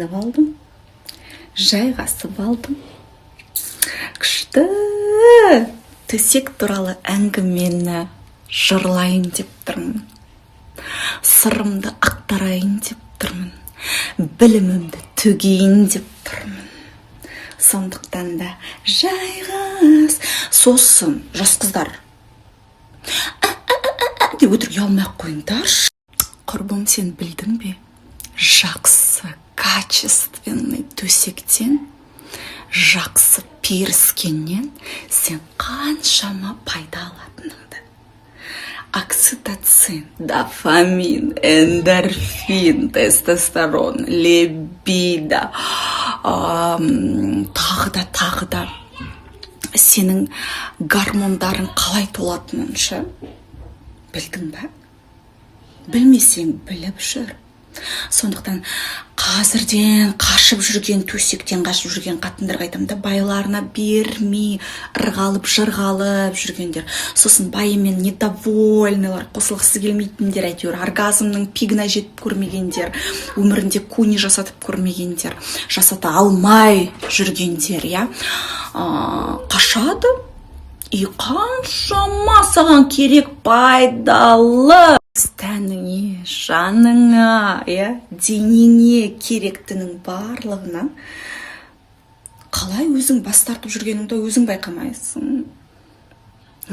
Киініп алдым, жайғасып алдым. Күшті төсек туралы әңгімені жырлайын деп тұрмын, сырымды ақтарайын деп тұрмын, білімімді төгейін деп тұрмын. Сондықтан да жайғас. Сосын жас қыздар деп өтірік ұялмай ақ қойыңдаршы. Құрбым, сен білдің бе, жақсы, качественный төсектен, жақсы періскеннен сен қаншама пайда алатыныңды? Окситоцин, дофамин, эндорфин, тестостерон, либидо, тағы да, тағы да, сенің гормондарың қалай толатынын ше, білдің ба? Білмесең, біліп жүр. Сондықтан қазірден қашып жүрген, төсектен қашып жүрген қатындарға айтамын да, байларына бермей ырғалып жырғалып жүргендер, сосын байымен недовольныйлар, қосылғысы келмейтіндер, әйтеуір оргазмның пигіне жетіп көрмегендер, өмірінде куни жасатып көрмегендер, жасата алмай жүргендер, иә, қашады. И қаншама саған керек пайдалы, тәніңе, жаныңа, иә, денеңе керектінің барлығынан қалай өзің бас тартып жүргеніңді өзің байқамайсың.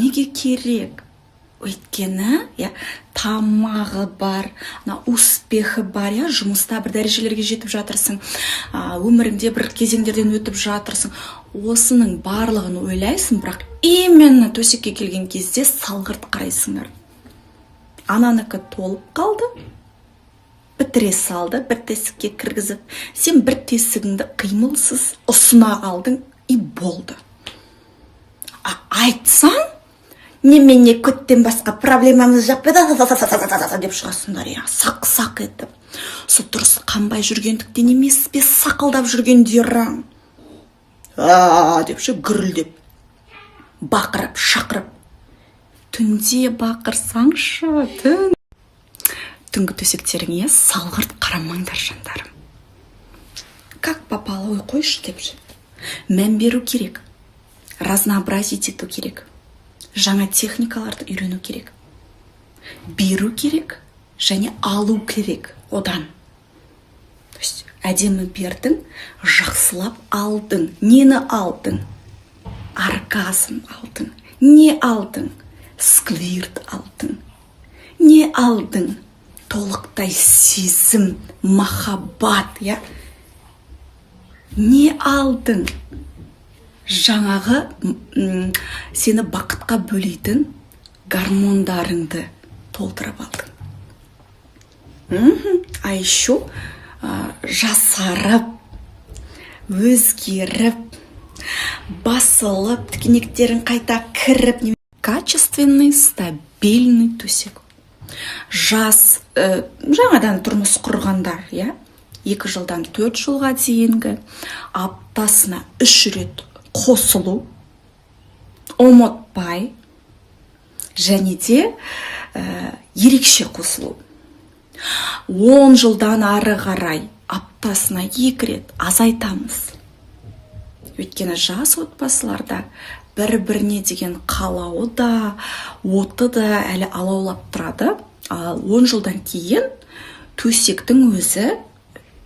Неге керек? Өйткені, иә, тамағы бар, мына успехі бар, иә, жұмыста бір дәрежелерге жетіп жатырсың, өміріңде бір кезеңдерден өтіп жатырсың, осының барлығын ойлайсың. Бірақ именно төсекке келген кезде салғырт қарайсыңдар. Ананікі толып қалды, бітіре салды бір тесікке кіргізіп, сен бір тесігіңді қимылсыз ұсына қалдың, и болды. А айтсаң, немене, көттен басқа проблемамыз жоқ па деп шығасыңдар, иә, сақ сақ етіп. Сол дұрыс қанбай жүргендіктен емес пе сақылдап жүргендерің, а деп ше, гүрілдеп, бақырып шақырып түнде бақырсаңшы. Түнгі төсектеріңе салғырт қарамаңдар, жандарым. Как попало, ой, қойшы деп ше. Мән беру керек, разнообразить ету керек, жаңа техникаларды үйрену керек, беру керек және алу керек одан. То есть әдемі бердің, жақсылап алдың. Нені алдың? Оргазм алдың. Не алдың? Сквирт алдың. Не алдың? Толықтай сезім, махаббат, иә. Не алдың? Жаңағы сені бақытқа бөлейтін гормондарыңды толтырып алдың. А еще жасарып, өзгеріп, басылып, тікенектерің қайта кіріп. Качественный, стабильный төсек. Жас, жаңадан тұрмыс құрғандар, иә, 2 жылдан 4 жылға дейінгі, аптасына үш рет қосылу, ұмытпай, және де ерекше қосылу. 10 жылдан ары қарай аптасына екі рет, азайтамыз, өйткені жас отбасыларда бір біріне деген қалауы да, оты да әлі алаулап тұрады. Ал 10 жылдан кейін төсектің өзі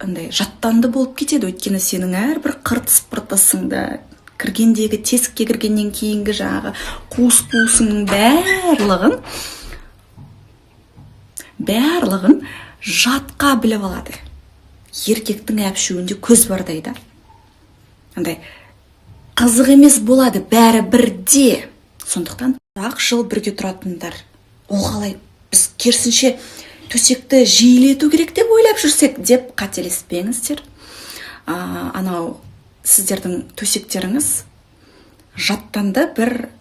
андай жаттанды болып кетеді, өйткені сенің әрбір қыртыс пыртысыңды, кіргендегі, тесікке кіргеннен кейінгі жаңағы қуыс қуысыңның барлығын жатқа біліп алады. Еркектің әпшуінде көз бардай да, андай қызық емес болады бәрі бірде. Сондықтан ұзақ жыл бірге тұратындар, ол қалай, біз керісінше төсекті жиілету керек деп ойлап жүрсек деп қателеспеңіздер. Анау сіздердің төсектеріңіз жаттанды бір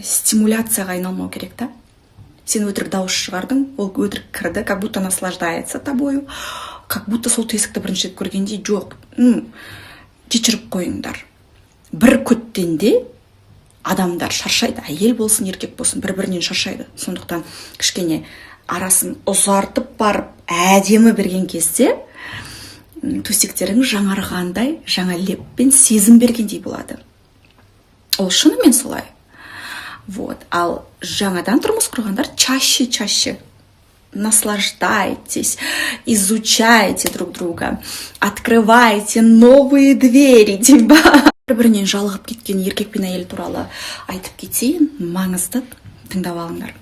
стимуляцияға айналмау керек та. Сен өтірік дауыс шығардың, ол өтірік кірді, как будто наслаждается тобою, как будто сол тесікті бірінші рет көргендей. Жоқ, кешіріп қойыңдар, бір көттенде адамдар шаршайды, әйел болсын, еркек болсын, бір бірінен шаршайды. Сондықтан кішкене арасын ұзартып барып әдемі берген кезде Төсектерің жаңарғандай, жаңа леппен сезім бергендей болады. Ол шынымен солай. Вот. Ал жаңадан тұрмыс құрғандар чаще, чаще наслаждайтесь, изучайте друг друга, открывайте новые двери деймін ба. Бір бірінен жалығып кеткен еркек пен әйел туралы айтып кетейін, маңызды, тыңдап алыңдар.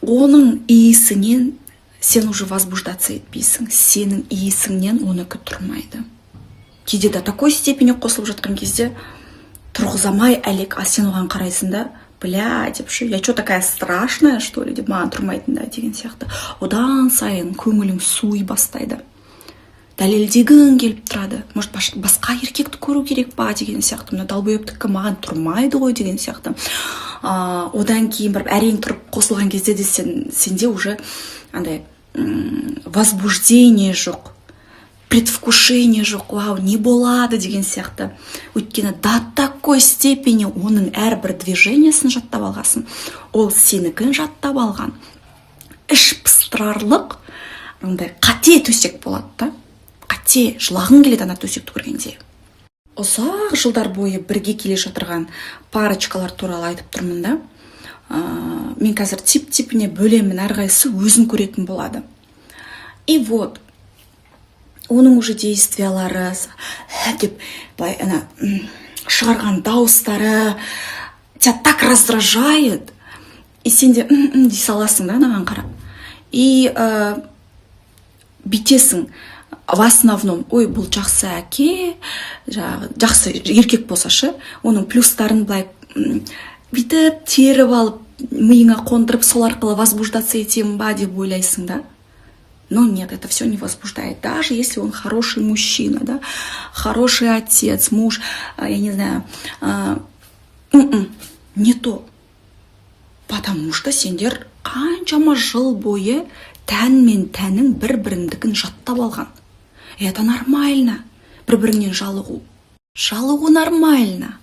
Оның иісінен сен уже возбуждаться етпейсің, сенің иісіңнен оныкі тұрмайды. Кейде до такой степени қосылып жатқан кезде тұрғызамай әлек, а сен оған қарайсың да, бля деп ше, я че, такая страшная, что ли, деп, маған тұрмайтын да деген сияқты. Одан сайын көңілің суи бастайды, дәлелдегің келіп тұрады. Может, басқа еркекті көру керек па деген сияқты, мына долбоебтікі маған тұрмайды ғой деген сияқты. Одан кейін барып әрең тұрып қосылған кезде де сенде уже андай возбуждение жоқ, предвкушение жоқ, вау, не болады деген сияқты. Өйткені до такой степени оның әрбір движениесін жаттап алғансың, ол сенікін жаттап алған. Іш пыстырарлық андай қате төсек болады да, қате, жылағың келеді ана төсекті көргенде. Ұзақ жылдар бойы бірге келе жатырған парочкалар туралы айтып тұрмын да. Мен қазір тип типіне бөлемін, әрқайсысы өзін көретін болады. И вот оның уже действиялары деп былай ана шығарған дауыстары тебя так раздражает, и сен де дей саласың да анаған қарап. И бүйтесің в основном: ой, бұл жақсы әке, жаңағы жақсы еркек болса ше, оның плюстарын былай бүйтіп теріп алып, миыңа қондырып, сол арқылы возбуждаться етемін ба деп ойлайсың да. Но нет, это все не возбуждает. Даже если он хороший мужчина, да, хороший отец, муж, я не знаю, не то. Потому что сендер қаншама жыл бойы тән мен тәнің бір біріңдікін жаттап алған. И это нормально, бір біріңнен жалығу. Жалығу нормально.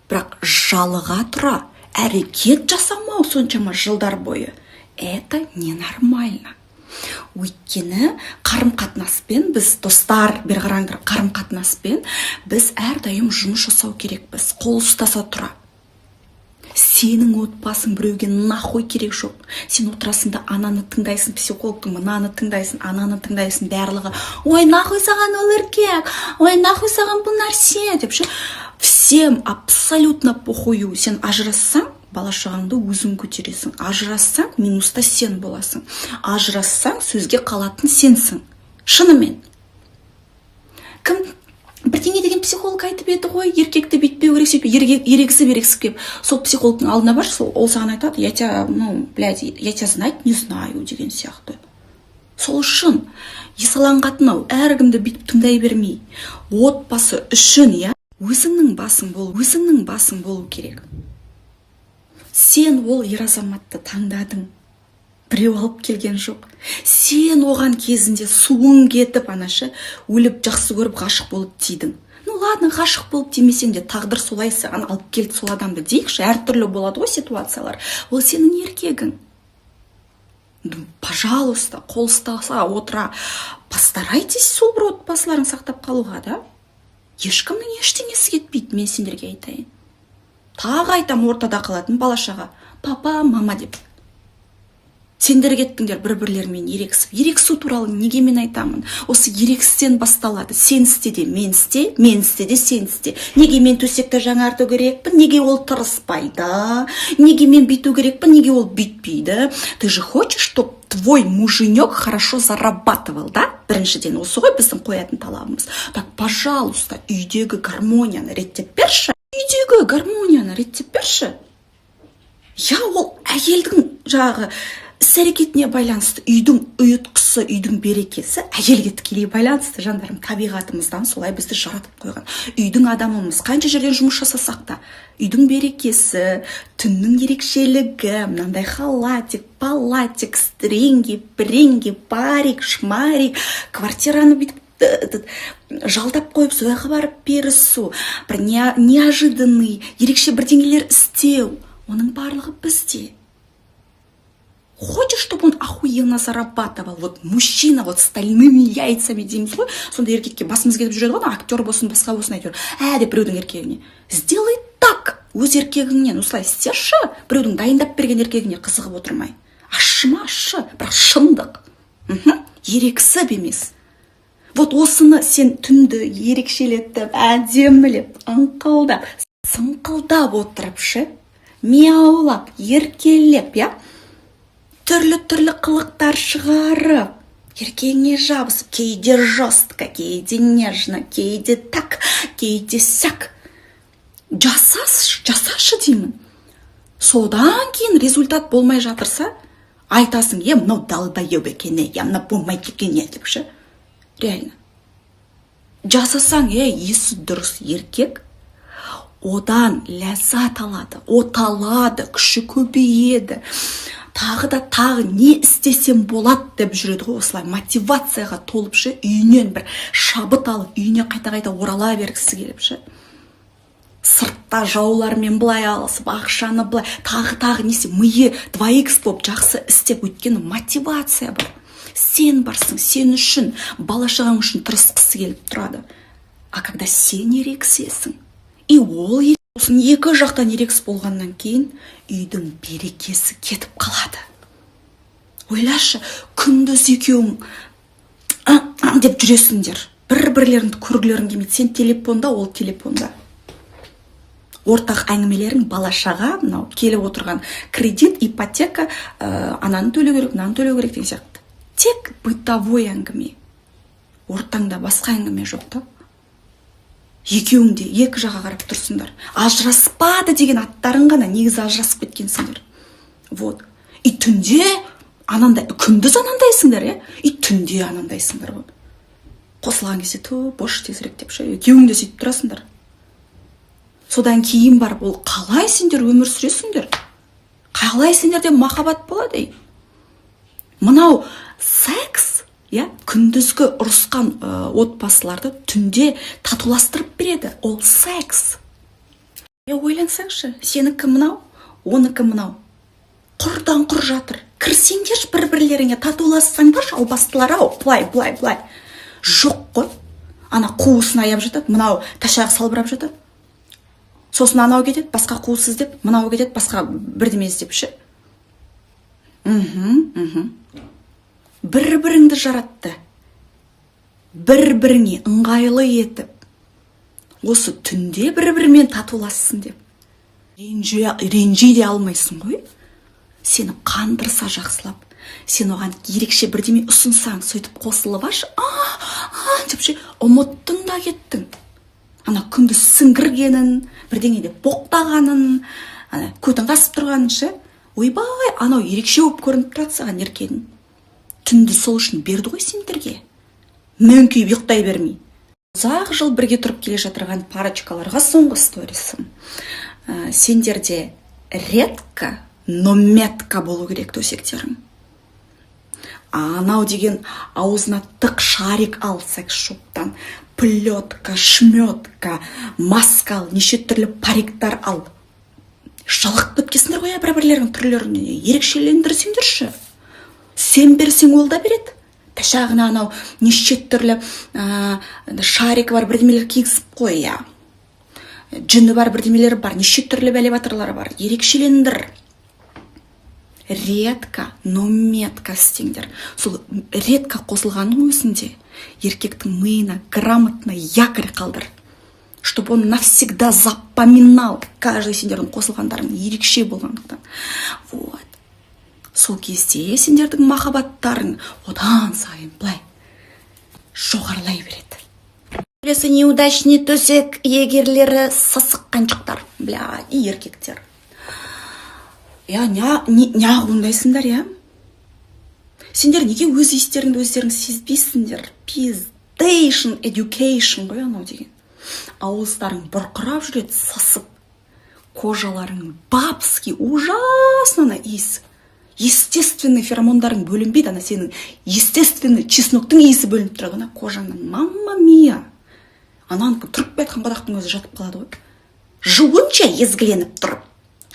Бірақ жалыға тұра әрекет жасамау соншама жылдар бойы — это ненормально. Өйткені қарым қатынаспен біз, достар, бері қараңдар, қарым қатынаспен біз әрдайым жұмыс жасау керекпіз, қол ұстаса тұра. Сенің отбасың біреуге нахуй керек жоқ. Сен отырасың да ананы тыңдайсың, психологтың, мынаны тыңдайсың, ананы тыңдайсың, барлығы: ой, нахуй саған ол еркек, ой, нахуй саған бұл нәрсе деп ше. Всем абсолютно похую. Сен ажырассаң, бала шағаңды өзің көтересің. Ажырассаң, минуста сен боласың. Ажырассаң, сөзге қалатын сенсің. Шынымен, кім бірдеңе деген психолог айтып еді ғой, еркекті бүйтпеу керек, сөйтпеу, ерегісіп ерегісіп келіп сол психологтың алдына баршы, сол ол саған айтады: я тебя, ну, блядь, я тебя знать не знаю деген сияқты. Сол үшін, есалаң қатын ау, әркімді бүйтіп тыңдай бермей, отбасы үшін, иә, өзіңнің басың бол, өзіңнің басың болу керек. Сен ол ер азаматты таңдадың, біреу алып келген жоқ. Сен оған кезінде суың кетіп, анашы, өліп жақсы көріп, ғашық болып тидің. Ну ладно, ғашық болып тимесең де, тағдыр солай саған алып келді сол адамды дейікші, әртүрлі болады ғой ситуациялар. Ол сенің еркегің. Ну, пожалуйста, қол ұстаса отыра постарайтесь сол бір отбасыларын сақтап қалуға да. Ешкімнің ештеңесі кетпейді, мен сендерге айтайын, тағы айтамын: ортада қалатын бала шаға папа, мама деп. Сендер кеттіңдер бір бірлерімен ерегісіп. Ерегісу туралы неге мен айтамын? Осы ерегістен басталады. Сен істе де, мен істе, мен істе де, сен істе. Неге мен төсекті жаңарту керекпін, неге ол тырыспайды? Неге мен бүйту керекпін, неге ол бүйтпейді? Ты же хочешь, чтоб твой муженек хорошо зарабатывал, да? Біріншіден, осы ғой біздің қоятын талабымыз. Так, пожалуйста, үйдегі гармонияны реттеп берші, үйдегі гармонияны реттеп берші. Я, ол әйелдің жаңағы іс әрекетіне байланысты. Үйдің ұйытқысы, үйдің берекесі әйелге тікелей байланысты, жандарым. Табиғатымыздан солай бізді жаратып қойған, үйдің адамымыз. Қанша жерден жұмыс жасасақ та, үйдің берекесі, түннің ерекшелігі, мынандай халатик палатик, стринги бринги, парик шмарик, квартираны бүйтіп этот, жалдап қойып, сол жаққа барып берісу, бір неожиданный ерекше бірдеңелер істеу, оның барлығы бізде. Хочешь, чтобы он охуел? Мужчина зарабатывал, вот мужчина вот стальными яйцами дейміз ғой. Сондай еркекке басымыз кетіп жүреді ғой, ана актер болсын, басқа болсын, әйтеуір ә деп біреудің еркегіне. Сделай так, өз еркегіңнен осылай істеші, біреудің дайындап берген еркегіне қызығып отырмай. Ащы ма, ащы, бірақ шындық, ерексіп емес. Вот осыны сен түнді ерекшелетіп, әдемілеп, ыңқылдап сыңқылдап отырып ше, мияулап, еркелеп, иә, түрлі түрлі қылықтар шығарып, еркегіңе жабысып, кейде жестко, кейде нежно, кейде так, кейде сяк жасашы, жасашы деймін. Содан кейін результат болмай жатырса, айтасың: «Е, мынау долбоеб екен, е, мынау болмайды екен, е», — деп ше. Реально жасасаң, е, есі дұрыс еркек одан ләззат алады, оталады, күші көбейеді, тағы да тағы не істесем болады деп жүреді ғой. Осылай мотивацияға толып ше, үйінен бір шабыт алып, үйіне қайта қайта орала бергісі келіп ше, сыртта жаулармен былай алысып, ақшаны былай тағы тағы не істеп, миы 2 х болып жақсы істеп, өйткені мотивация бар, сен барсың, сен үшін, бала шағаң үшін тырысқысы келіп тұрады. А когда сен ерексесің и ол сосын екі жақтан ерегіс болғаннан кейін, үйдің берекесі кетіп қалады. Ойлашы, күндіз екеуің деп жүресіңдер, бір бірлеріңді көргілерің келмейді. Сен телефонда, ол телефонда. Ортақ әңгімелерің бала шаға, мынау келіп отырған кредит, ипотека, ананы төлеу керек, мынаны төлеу керек деген сияқты. Тек бытовой әңгіме, ортаңда басқа әңгіме жоқ та. Екеуің де екі жаққа қарап тұрсыңдар. Ажыраспады деген аттарың ғана, негізі ажырасып кеткенсіңдер. Вот и түнде анандай, күндіз анандайсыңдар, иә, и түнде анандайсыңдар ғой. Қосылған кезде: «Ту, бош тезірек», — деп ше. Екеуің де сөйтіп тұрасыңдар. Содан кейін барып ол қалай сендер өмір сүресіңдер, қалай сендерде махаббат болады? Ей, мынау секс, иә, күндізгі ұрысқан отбасыларды түнде татуластырып береді ол секс. Е, ойлансаңшы, сенікі мынау, оныкі мынау, құрдан құр жатыр. Кірсеңдерші бір бірлеріңе, татулассаңдаршы, албастылар ау. Былай, былай, былай жоқ қой. Ана қуысын аяп жатады, мынау ташағы салбырап жатады. Сосын анау кетеді басқа қуыс іздеп, мынау кетеді басқа бірдеме іздеп ше. мхм мхм бір біріңді жаратты бір біріңе ыңғайлы етіп, осы түнде бір бірімен татулассын деп. Ренжи де алмайсың ғой. Сені қандырса жақсылап, сен оған ерекше бірдеме ұсынсаң, сөйтіп қосылып аш, а а деп ше, ұмыттың да кеттің ана күндіз сіңгіргенін, бірдеңе деп боқтағанын, ана көтін қасып тұрғанын ше. Ойбай, анау ерекше болып көрініп тұрады саған еркегің. Түнді сол үшін берді ғой сендерге, мөңкиіп ұйықтай бермей. Ұзақ жыл бірге тұрып келе жатырған парочкаларға соңғы сторисім. Сендерде редко, но метко болу керек төсектерің. Анау деген аузына тық, шарик ал секс шоптан, плетка, шметка, маска ал, неше түрлі париктар ал. Жалығып кеткенсіңдер ғой, иә, бір бірлерінің түрлеріне. Ерекшелендірсеңдерші. Сен берсең, ол да береді. Тәшағына анау неше түрлі шарик бар, бірдемелер кигізіп қой, иә, жүні бар бірдемелер бар, неше түрлі бәле батырлар бар. Ерекшелендір. Редко, но метко істеңдер. Сол редко қосылғанның өзінде еркектің миына грамотно якорь қалдыр, чтобы он навсегда запоминал каждый сендердің қосылғандарың ерекше болғандықтан. Вот сол кезде сендердің махаббаттарың одан сайын былай жоғарылай береді. Келесі неудачный төсек иегерлері — сасық қаншықтар, бля, и еркектер, иә. Неғып ондайсыңдар, иә? Сендер неге өз иістеріңді өздерің сезбейсіңдер? Пиздейшн education ғой анау деген. Ауыздарың бұрқырап жүреді сасып, кожаларың бабский, ужасно ана иіс. Естественный феромондарың бөлінбейді, ана сенің естественный чесноктың иісі бөлініп тұрады ана кожаңнан. Мамма мия, ананікі тұрып келе жатқан қодақтың өзі жатып қалады ғой. Жуыншы, езгіленіп тұрып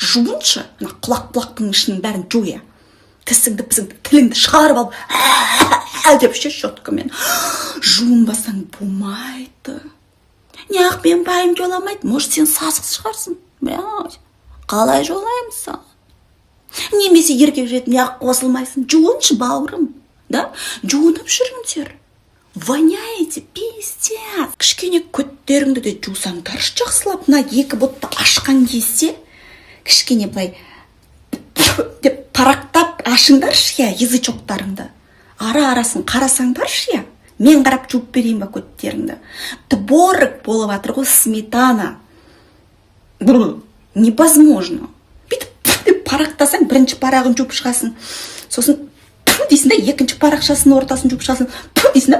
жуыншы, ана құлақ құлақтың ішінің бәрін жу, иә. Тісіңді, пісіңді, тіліңді шығарып алып деп ше, щеткамен жуынбасаң болмайды. Неғып менің байым жоламайды? Может, сен сасық шығарсың, блядь, қалай жолаймын саған? Немесе еркек жетіп неғып қосылмайсың? Жуыншы, бауырым, да, жуынып жүріңдер, воняете пиздец. Кішкене көттеріңді де жусаңдаршы жақсылап. Мына екі бұтты ашқан кезде кішкене былай деп парақтап ашыңдаршы, иә, язычоктарыңды ара арасын қарасаңдаршы, иә. Мен қарап жуып берейін ба көттеріңді? Творог болып жатыр ғой, сметана. Бррр, невозможно. Бүйтіп деп парақтасаң, бірінші парағын жуып шығасың, сосын пф дейсің да, екінші парақшасының ортасын жуып шығасың, пф дейсің да,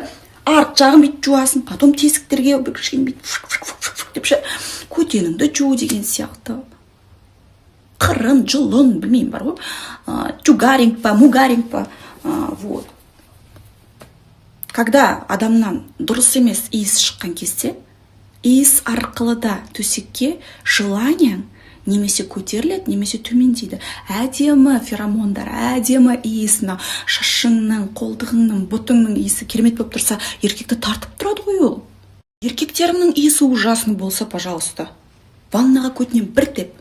арт жағын бүйтіп жуасың, потом тесіктерге кішкене бүйтіп фук, фук, фук, фук, фук деп ше, көтеніңді жу деген сияқты. Қырын, жұлын, білмеймін, бар ғой, чугаринг па, мугаринг па, вот. Когда адамнан дұрыс емес иіс шыққан кезде, иіс арқылы да төсекке желаниең немесе көтеріледі, немесе төмендейді. Әдемі феромондар, әдемі иіс, мына шашыңның, қолтығыңның, бұтыңның иісі керемет болып тұрса, еркекті тартып тұрады ғой ол. Еркектеріңнің иісі ужасный болса, пожалуйста, ваннаға көтінен бір теп,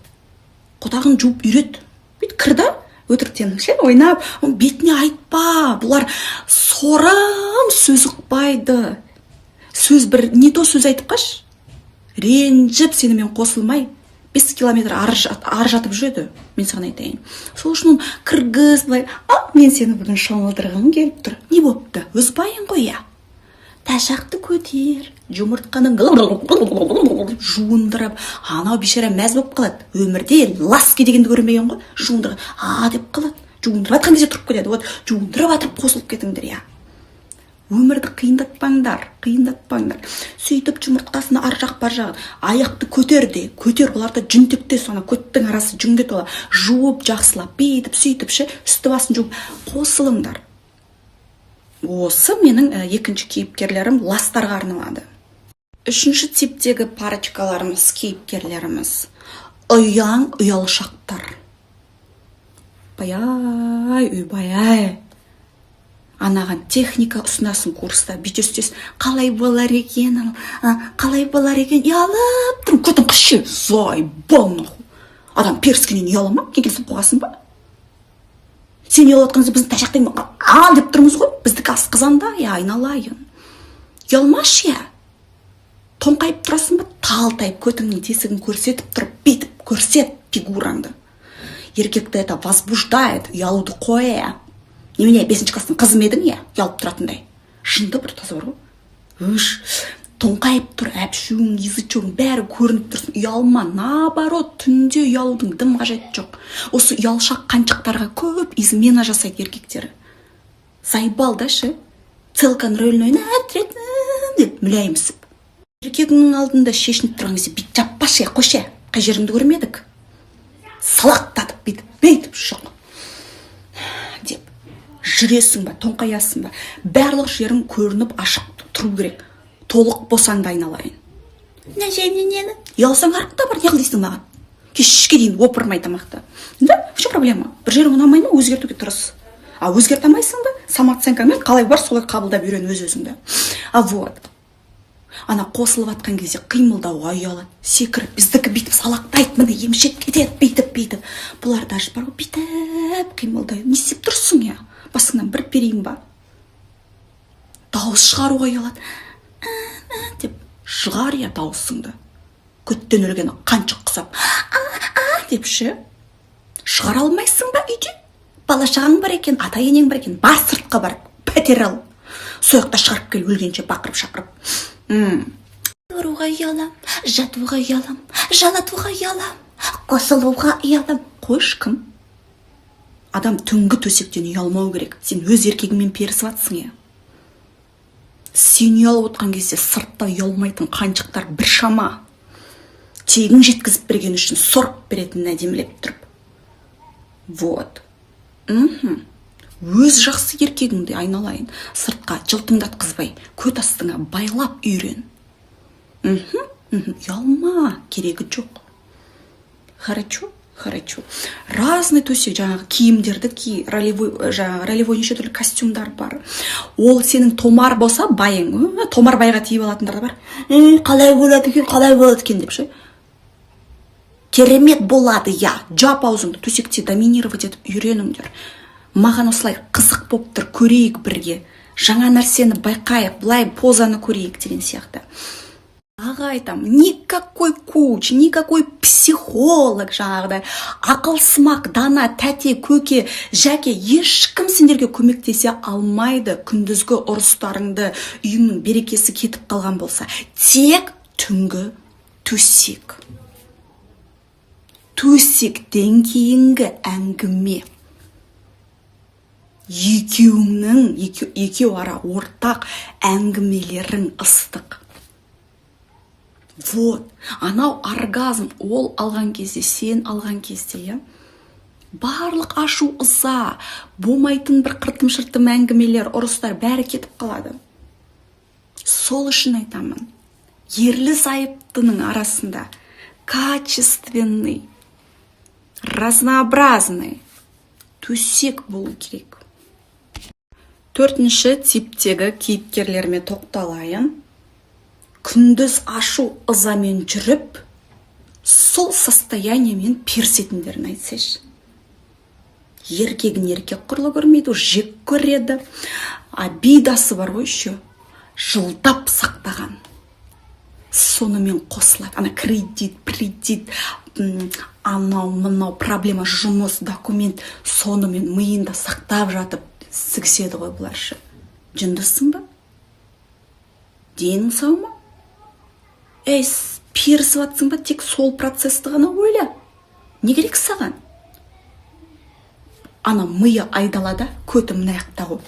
қотағын жуып үйрет. Бүйтіп кір да, өтіріктен ше ойнап, оның бетіне айтпа. Бұлар сорым, сөз ұқпайды. Сөз бір не то сөз айтып қалшы, ренжіп сенімен қосылмай 5 километр ары жатып жүреді, мен саған айтайын. Сол үшін оны кіргіз былай: «А, мен сені бүгін шомылдырғым келіп тұр». Не болыпты, өз байың ғой, иә. Ташақты көтер, жұмыртқаның жуындырып, анау бейшара мәз болып қалады. Өмірде ласки дегенді көрмеген ғой. Жуындырып, а деп қалады. Жуындырып жатқан кезде тұрып кетеді. Вот, жуындырып жатырып қосылып кетіңдер, иә. Өмірді қиындатпаңдар, қиындатпаңдар. Сөйтіп жұмыртқасын ар жақ, бар жағын, аяқты көтер де көтер. Оларда жүнтектес, ана көттің арасы жүнге тола. Жуып жақсылап, бүйтіп сөйтіп ше, үсті басын жуып қосылыңдар. Осы менің екінші кейіпкерлерім ластарға арналады. Үшінші типтегі парочкаларымыз, кейіпкерлеріміз — ұяң, ұялшақтар. Бай, ойбай ай, анаған техника ұсынасың курста, бүйтесің, сөйтесің, қалай болар екен, қалай болар екен, ұялып тұрмын. Көтің қыши, заебал нахуй. Адам періскеннен ұяла ма? Кеңкелсіп қойғансың ба? Сен ұялып жатқан кезде біздің ташақтай а деп тұрмыз ғой. Біздікі асқазанда, иә, айналайын. Ұялмашы, иә. Тоңқайып тұрасың ба? Талтайып, көтіңнің тесігін көрсетіп тұрып, бүйтіп көрсет фигураңды. Еркекті это возбуждает. Ұялуды қой, иә. Немене, бесінші класстың қызы ма едің, иә, ұялып тұратындай? Шынды бір таза бар ғой. Үш тоңқайып тұр, әпшуің, язычогың бәрі көрініп тұрсын, ұялма. Наоборот, түнде ұялудың дым қажеті жоқ. Осы ұялшақ қаншықтарға көп измена жасайды еркектері. Заебал да ше, целканың рөлін ойнап деп мүләйімсіп. Еркегіңнің алдында шешініп тұрған кезде бүйтіп жаппашы, иә, қойшы, қай жеріңді көрмедік. Салақтатып, бүйтіп бүйтіп шық деп жүресің ба, тоңқаясың ба, барлық жерің көрініп, ашық тұру керек. Толық болсаң да, айналайын, нені ұялсаң, арықта бар, не қыл дейсің маған? Кешке дейін опырмай тамақты да. В чем проблема? Бір жерің ұнамай ма, өзгертуге тырыс. А өзгерте алмайсың ба, самооценкаңмен қалай бар, солай қабылдап үйрен өз өзіңді. А вот ана қосылып жатқан кезде қимылдауға ұялады, секіріп, біздікі бүйтіп салақтайды, міне, емшек кетеді бүйтіп бүйтіп. Бұлар даже бар ғой, бүйтіп қимылдайды. Не істеп тұрсың, иә, басыңнан бір перейін ба? Дауыс шығаруға ұялады деп. Шығар, иә, дауысыңды, көттен өлген қаншық құсап деп ше. Шығара алмайсың ба? Үйде бала шағаң бар екен, ата енең бар екен, бар, сыртқа бар, пәтер ал, сол жақта шығарып кел өлгенше бақырып шақырып. Тұруға ұялам, жатуға ұялам, жалатуға ұялам, қосылуға ұялам. Қойшы, кім? Адам түнгі төсектен ұялмау керек. Сен өз еркегіңмен перісіп жатсың, иә. Сен ұялып отқан кезде сыртта ұялмайтын қаншықтар біршама. Тегін жеткізіп берген үшін сорып беретін әдемілеп тұрып. Вот, өз жақсы еркегіңді, айналайын, сыртқа жылтыңдатқызбай, көт астыңа байлап үйрен. Мхм, ұялма, керегі жоқ. Хорошо, Хочу разный төсек, жаңағы киімдерді ки, ролевой, жаңағы ролевой неше түрлі костюмдар бар. Ол сенің томар болса байың, томар байға тиіп алатындар да бар. «Қалай болады екен, қалай болады екен?» — деп ше. Керемет болады, иә. Жап аузыңды, төсекте доминировать етіп үйреніңдер. Маған осылай қызық болып тұр, көрейік бірге, жаңа нәрсені байқайық, былай позаны көрейік деген сияқты. Тағы айтамын, никакой коуч, никакой психолог, жаңағыдай ақылсымақ дана тәте, көке, жәке, ешкім сендерге көмектесе алмайды. Күндізгі ұрыстарыңды, үйіңнің берекесі кетіп қалған болса, тек түнгі төсек, төсектен кейінгі әңгіме, екеуіңнің екеу ара ортақ әңгімелерің ыстық. Вот анау оргазм, ол алған кезде, сен алған кезде, иә, барлық ашу ыза болмайтын бір қыртым шыртым әңгімелер, ұрыстар, бәрі кетіп қалады. Сол үшін айтамын, ерлі зайыптының арасында качественный, разнообразный төсек болу керек. Төртінші типтегі кейіпкерлеріме тоқталайын. Күндіз ашу ызамен жүріп, сол состояниемен перісетіндерін айтсайшы. Еркегін еркек құрлы көрмейді, жек көреді. Обидасы бар ғой еще, жылдап сақтаған, сонымен қосылады. Ана кредит, кредит, анау мынау проблема, жұмыс, документ, сонымен миында сақтап жатып сігіседі ғой бұлар ше. Жындысың ба, денің сау ма, ей, перісіп жатсың ба? Тек сол процессті ғана ойла, не керек саған? Ана миы айдалада, көті мына жақта ғой.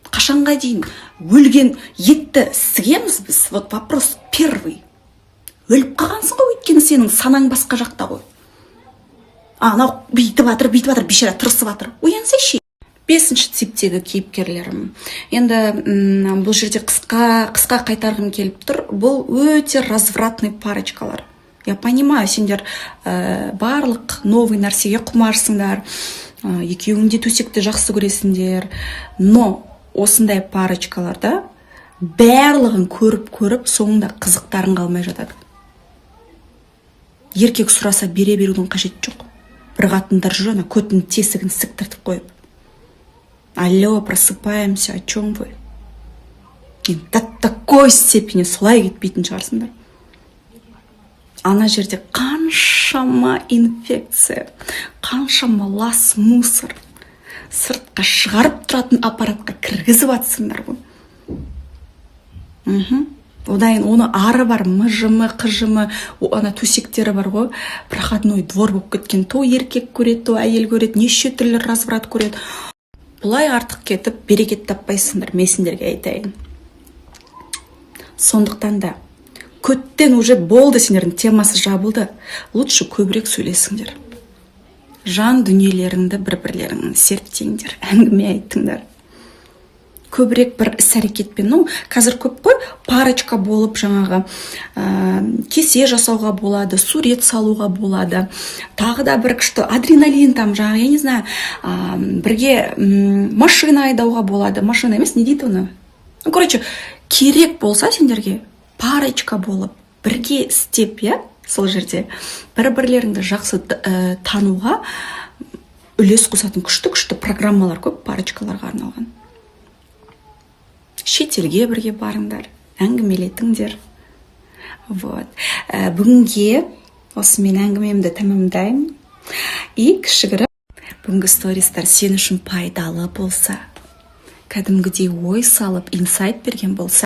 Қашанға дейін өлген етті сігеміз біз? Вот вопрос первый. Өліп қалғансың ғой, өйткені сенің санаң басқа жақта ғой. Анау бүйтіп жатыр, бүйтіп жатыр, бейшара тырысып жатыр. Оянсайшы. Бесінші типтегі кейіпкерлерім. Енді бұл жерде қысқа қысқа қайтарғым келіп тұр. Бұл өте развратный парочкалар. Я понимаю, сендер барлық новый нәрсеге құмарсыңдар, екеуің де төсекті жақсы көресіңдер, но осындай парочкаларда барлығын көріп көріп, соңында қызықтарың қалмай жатады. Еркек сұраса, бере берудің қажеті жоқ. Бір қатындар жүр, ана көтінің тесігін сіктіртіп қойып. Алло, просыпаемся, о чем вы? Енді до такой степени солай кетпейтін шығарсыңдар. Ана жерде қаншама инфекция, қаншама лас, мусор сыртқа шығарып тұратын аппаратқа кіргізіп жатсыңдар ғой. Одан кейін оны ары бар, мыжымы, қыжымы, ана төсектері бар ғой, проходной двор болып кеткен. То еркек көреді, то әйел көреді, неше түрлі разврат көреді. Бұлай артық кетіп, берекет таппайсыңдар, мен сендерге айтайын. Сондықтан да көттен уже болды, сендердің темасы жабылды. Лучше көбірек сөйлесіңдер, жан дүниелеріңді бір бірлеріңнің зерттеңдер, әңгіме айтыңдар көбірек бір іс әрекетпен. Ну, қазір көп қой, парочка болып жаңағы кесе жасауға болады, сурет салуға болады, тағы да бір күшті адреналин там, жаңағы, я не знаю, бірге машина айдауға болады. Машина емес, не дейді оны? Ну, короче, керек болса сендерге, парочка болып бірге істеп, иә, сол жерде бір бірлеріңді жақсы тануға үлес қосатын күшті күшті программалар көп парочкаларға арналған. Шетелге бірге барыңдар, әңгімелетіңдер. Вот. Бүгінге осымен әңгімемді тәмамдаймын. И кішігірім бүгінгі стористар сен үшін пайдалы болса, кәдімгідей ой салып, инсайт берген болса